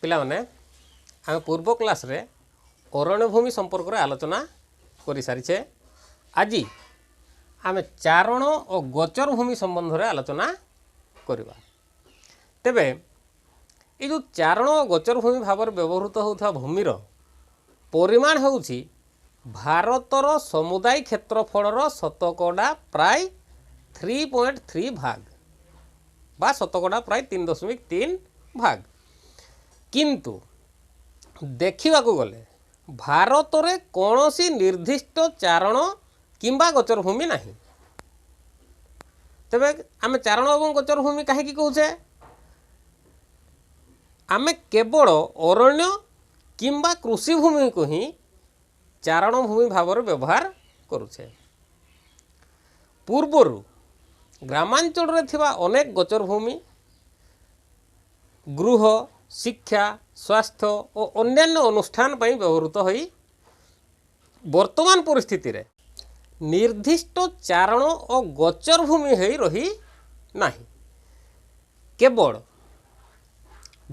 ପିଲାମାନେ, ଆମେ ପୂର୍ବ କ୍ଲାସ୍ରେ ଅରଣ୍ୟ ଭୂମି ସମ୍ପର୍କରେ ଆଲୋଚନା କରିସାରିଛେ। ଆଜି ଆମେ ଚାରଣ ଓ ଗୋଚର ଭୂମି ସମ୍ବନ୍ଧରେ ଆଲୋଚନା କରିବା। ତେବେ ଏଇ ଯେଉଁ ଚାରଣ ଓ ଗୋଚର ଭୂମି ଭାବରେ ବ୍ୟବହୃତ ହେଉଥିବା ଭୂମିର ପରିମାଣ ହେଉଛି ଭାରତର ସମୁଦାୟ କ୍ଷେତ୍ରଫଳର ଶତକଡ଼ା ପ୍ରାୟ 3.3 ଭାଗ ବା ଶତକଡ଼ା ପ୍ରାୟ 3.3 ଭାଗ। କିନ୍ତୁ ଦେଖିବାକୁ ଗଲେ ଭାରତରେ କୌଣସି ନିର୍ଦ୍ଦିଷ୍ଟ ଚାରଣ କିମ୍ବା ଗୋଚର ଭୂମି ନାହିଁ। ତେବେ ଆମେ ଚାରଣ ଏବଂ ଗୋଚର ଭୂମି କାହିଁକି କହୁଛେ? ଆମେ କେବଳ ଅରଣ୍ୟ କିମ୍ବା କୃଷି ଭୂମିକୁ ହିଁ ଚାରଣ ଭୂମି ଭାବରେ ବ୍ୟବହାର କରୁଛେ। ପୂର୍ବରୁ ଗ୍ରାମାଞ୍ଚଳରେ ଥିବା ଅନେକ ଗୋଚର ଭୂମି ଗୃହ, ଶିକ୍ଷା, ସ୍ୱାସ୍ଥ୍ୟ ଓ ଅନ୍ୟାନ୍ୟ ଅନୁଷ୍ଠାନ ପାଇଁ ବ୍ୟବହୃତ ହୋଇ ବର୍ତ୍ତମାନ ପରିସ୍ଥିତିରେ ନିର୍ଦ୍ଦିଷ୍ଟ ଚାରଣ ଓ ଗୋଚର ଭୂମି ହୋଇ ରହି ନାହିଁ। କେବଳ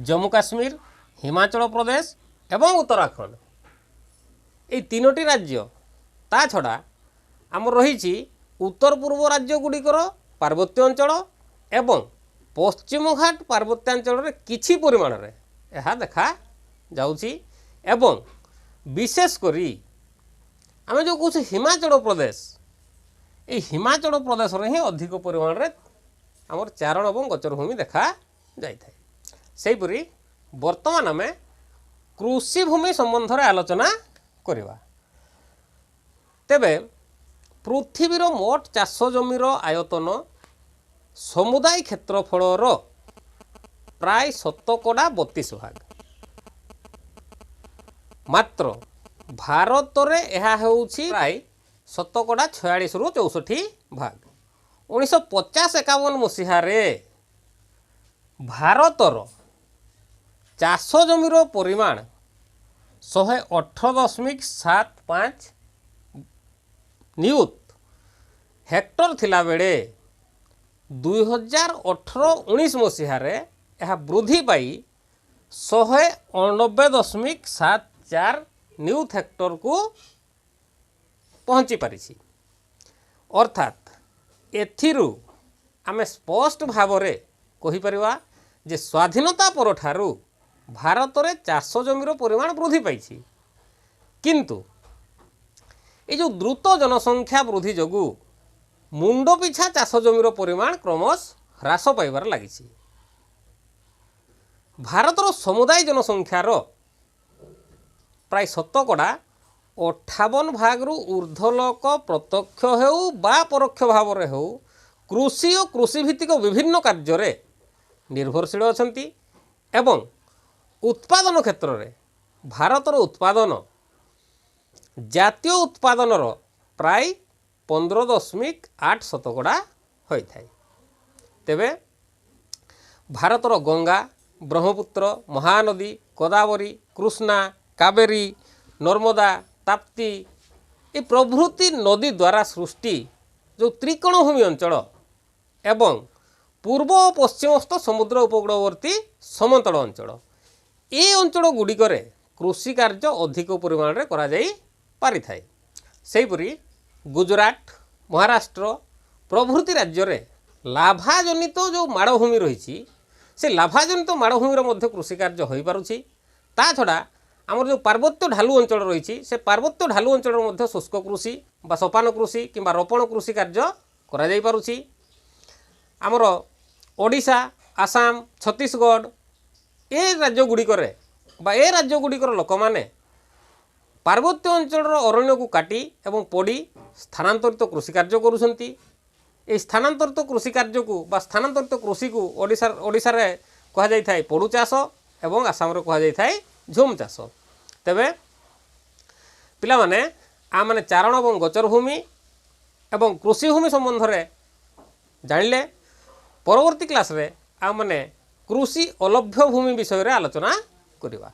ଜମ୍ମୁ କାଶ୍ମୀର, ହିମାଚଳ ପ୍ରଦେଶ ଏବଂ ଉତ୍ତରାଖଣ୍ଡ ଏଇ ତିନୋଟି ରାଜ୍ୟ, ତା ଛଡ଼ା ଆମର ରହିଛି ଉତ୍ତର ପୂର୍ବ ରାଜ୍ୟ ଗୁଡ଼ିକର ପାର୍ବତ୍ୟ ଅଞ୍ଚଳ ଏବଂ ପଶ୍ଚିମଘାଟ ପାର୍ବତ୍ୟାଞ୍ଚଳରେ କିଛି ପରିମାଣରେ ଏହା ଦେଖାଯାଉଛି। ଏବଂ ବିଶେଷ କରି ଆମେ ଯେଉଁ କହୁଛେ ହିମାଚଳ ପ୍ରଦେଶ, ଏଇ ହିମାଚଳ ପ୍ରଦେଶରେ ହିଁ ଅଧିକ ପରିମାଣରେ ଆମର ଚାରଣ ଏବଂ ଗୋଚର ଭୂମି ଦେଖା ଯାଇଥାଏ। ସେହିପରି ବର୍ତ୍ତମାନ ଆମେ କୃଷି ଭୂମି ସମ୍ବନ୍ଧରେ ଆଲୋଚନା କରିବା। ତେବେ ପୃଥିବୀର ମୋଟ ଚାଷ ଜମିର ଆୟତନ ସମୁଦାୟ କ୍ଷେତ୍ରଫଳର ପ୍ରାୟ 32% ଭାଗ। ମାତ୍ର ଭାରତରେ ଏହା ହେଉଛି ପ୍ରାୟ 46%ରୁ 64 ଭାଗ। 1950-51 ମସିହାରେ ଭାରତର ଚାଷ ଜମିର ପରିମାଣ 118.75 ନିୟୁତ ହେକ୍ଟର ଥିଲାବେଳେ 2018-19 ମସିହାରେ ଏହା ବୃଦ୍ଧି ପାଇ 189.74 ନିୟୁତ ହେକ୍ଟରକୁ ପହଞ୍ଚି ପାରିଛି। ଅର୍ଥାତ୍ ଏଥିରୁ ଆମେ ସ୍ପଷ୍ଟ ଭାବରେ କହିପାରିବା ଯେ ସ୍ୱାଧୀନତା ପରଠାରୁ ଭାରତରେ ଚାଷ ଜମିର ପରିମାଣ ବୃଦ୍ଧି ପାଇଛି, କିନ୍ତୁ ଏଇ ଯେଉଁ ଦ୍ରୁତ ଜନସଂଖ୍ୟା ବୃଦ୍ଧି ଯୋଗୁଁ ମୁଣ୍ଡ ପିଛା ଚାଷ ଜମିର ପରିମାଣ କ୍ରମଶଃ ହ୍ରାସ ପାଇବାରେ ଲାଗିଛି। ଭାରତର ସମୁଦାୟ ଜନସଂଖ୍ୟାର ପ୍ରାୟ 58% ଭାଗରୁ ଉର୍ଦ୍ଧ୍ୱ ଲୋକ ପ୍ରତ୍ୟକ୍ଷ ହେଉ ବା ପରୋକ୍ଷ ଭାବରେ ହେଉ କୃଷି ଓ କୃଷିଭିତ୍ତିକ ବିଭିନ୍ନ କାର୍ଯ୍ୟରେ ନିର୍ଭରଶୀଳ ଅଛନ୍ତି। ଏବଂ ଉତ୍ପାଦନ କ୍ଷେତ୍ରରେ ଭାରତର ଉତ୍ପାଦନ ଜାତୀୟ ଉତ୍ପାଦନର ପ୍ରାୟ 15.8 ଶତକଡ଼ା ହୋଇଥାଏ। ତେବେ ଭାରତର ଗଙ୍ଗା, ବ୍ରହ୍ମପୁତ୍ର, ମହାନଦୀ, ଗୋଦାବରୀ, କୃଷ୍ଣା, କାବେରୀ, ନର୍ମଦା, ତାପ୍ତି ଏ ପ୍ରଭୃତି ନଦୀ ଦ୍ୱାରା ସୃଷ୍ଟି ଯେଉଁ ତ୍ରିକୋଣଭୂମି ଅଞ୍ଚଳ ଏବଂ ପୂର୍ବ ଓ ପଶ୍ଚିମସ୍ଥ ସମୁଦ୍ର ଉପକୂଳବର୍ତ୍ତୀ ସମତଳ ଅଞ୍ଚଳ, ଏ ଅଞ୍ଚଳ ଗୁଡ଼ିକରେ କୃଷି କାର୍ଯ୍ୟ ଅଧିକ ପରିମାଣରେ କରାଯାଇ ପାରିଥାଏ। ସେହିପରି ଗୁଜୁରାଟ, ମହାରାଷ୍ଟ୍ର ପ୍ରଭୃତି ରାଜ୍ୟରେ ଲାଭାଜନିତ ଯେଉଁ ମାଳଭୂମି ରହିଛି, ସେ ଲାଭାଜନିତ ମାଳଭୂମିର ମଧ୍ୟ କୃଷି କାର୍ଯ୍ୟ ହୋଇପାରୁଛି। ତା ଛଡ଼ା ଆମର ଯେଉଁ ପାର୍ବତ୍ୟ ଢାଲୁ ଅଞ୍ଚଳ ରହିଛି, ସେ ପାର୍ବତ୍ୟ ଢାଲୁ ଅଞ୍ଚଳରେ ମଧ୍ୟ ଶୁଷ୍କ କୃଷି ବା ସୋପାନ କୃଷି କିମ୍ବା ରୋପଣ କୃଷି କାର୍ଯ୍ୟ କରାଯାଇପାରୁଛି। ଆମର ଓଡ଼ିଶା, ଆସାମ, ଛତିଶଗଡ଼ ଏ ରାଜ୍ୟ ଗୁଡ଼ିକରେ ବା ଏ ରାଜ୍ୟ ଗୁଡ଼ିକର ଲୋକମାନେ ପାର୍ବତ୍ୟ ଅଞ୍ଚଳର ଅରଣ୍ୟକୁ କାଟି ଏବଂ ପୋଡ଼ି ସ୍ଥାନାନ୍ତରିତ କୃଷି କାର୍ଯ୍ୟ କରୁଛନ୍ତି। ଏହି ସ୍ଥାନାନ୍ତରିତ କୃଷି କାର୍ଯ୍ୟକୁ ବା ସ୍ଥାନାନ୍ତରିତ କୃଷିକୁ ଓଡ଼ିଶାରେ କୁହାଯାଇଥାଏ ପୋଡ଼ୁ ଚାଷ ଏବଂ ଆସାମରେ କୁହାଯାଇଥାଏ ଝୁମ୍ ଚାଷ। ତେବେ ପିଲାମାନେ, ଆମମାନେ ଚାରଣ ଏବଂ ଗୋଚର ଭୂମି ଏବଂ କୃଷି ଭୂମି ସମ୍ବନ୍ଧରେ ଜାଣିଲେ। ପରବର୍ତ୍ତୀ କ୍ଲାସ୍ରେ ଆମମାନେ କୃଷି ଅଲଭ୍ୟ ଭୂମି ବିଷୟରେ ଆଲୋଚନା କରିବା।